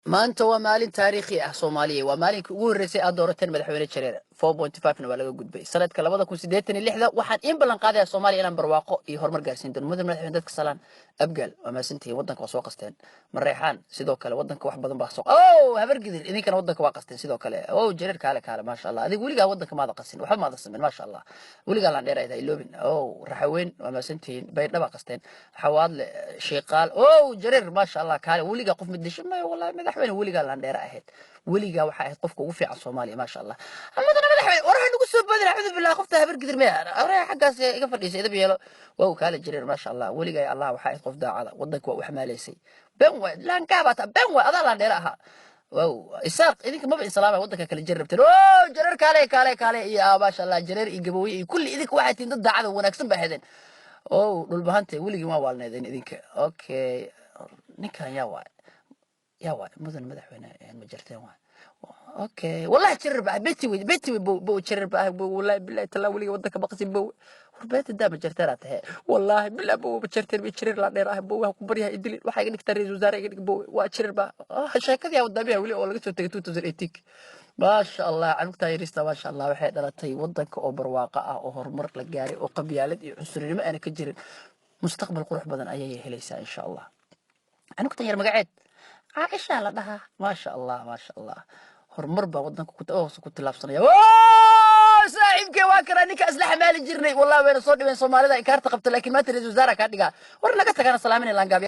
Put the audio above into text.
Maanta waa maalin taariikhi ah, Soomaaliya. Waa maalinkii ugu horreysay aad doorateen madaxweyne Jareer. 4.5 na waa laga gudbay. Sanadka 2086-da waxaan in ballan qaadaya Soomaaliya inaan barwaaqo iyo horumar gaarsiin doono. Mudan madaxweyne, dadka salaan. Abgaal, waa mahadsantihiin, waddanka waa soo qasteen. Mareexaan sidoo kale, waddanka wax badan baa soo. Oh, Habargidir, idinkana waddanka waa qasteen sidoo kale. Oh, Jareer, kaale kaale, maasha Allah. Adiga weligaa waddanka maada qasin, waxba maada sameyn, maasha Allah. Weligaa laan dheer ayda iloobin. Oh, Raxaweyn, waa mahadsantihiin, Baydhaba qasteen. Xawaadle, Shiiqaal, oh, Jareer, maasha Allah, kaale. Weligaa qof midisho mayo. Wallahi madaxweyne, weligaa laan dheera ahayd. Weligaa waxaa ahayd qofka ugu fiican Soomaaliya, maasha Allah. Mudana madaxweyne, war nagu soo boodin, axudu billah. Qofta Habargidir maya hore xaggaas iga fadhiisay, idab yeelo. Wow, kaale Jareer, maasha Allah. Weligaa Allah waxaa ahayd qof daacada, waddanka waa u xamaalaysay. Ben waay, laangaabaa taa, ben waay, adaa laan dheera ahaa. Wow, Isaaq, idinka maba islaamay, waddanka kale jir rabteen. Oh, Jareer, kaale kaale kaale iyo maasha Allah. Jareer iyo Gabooye iyo kulli, idinka waxay tihiin dad daacada wanaagsan baa ahaydeen. Oh, Dhulbahante, weligii waa waalneedeen idinka. Okay, ninkan yaa waay, yaa waay? Mudan madaxweyne, ma jarteen waay. Okay, wallahi Jareer ba beti wey, beti wey, bow bow, Jareer ba bow. Wallahi billahi tallaa, weliga waddanka baqsi bow. War beeti daa, ma jarteen aa tahe. Wallahi billahi bow, ma jarteen bay. Jareer laa dheer ah bow, waxaan ku baryahay idilin, waxaa iga dhigtaa ra'iisul wasaare iga dhig bow. Waa Jareer ba sheekadii aa wadaamiya weli oo laga soo tegay 2018. Maasha Allah, canugtaa yarista, maasha Allah, waxay dhalatay waddanka oo barwaaqo ah oo horumar la gaaray oo qabyaalad iyo cunsurinimo aana ka jirin. Mustaqbal qurux badan ayay helaysaa insha Allah. Canugtan yar magaceed Caaisha la dhahaa. Maasha Allah, maasha Allah, horumar baa wadanka ku tilaabsanaya. Saaxiibkee, waa kanaa ninka isla xamaali jirnay. Wallahi wayna soo dhibeen Soomaalida inkaarta qabta, laakiin maanta ra'iisul wasaare kaa dhigaa. War naga tagana, salaaminay laangaabya.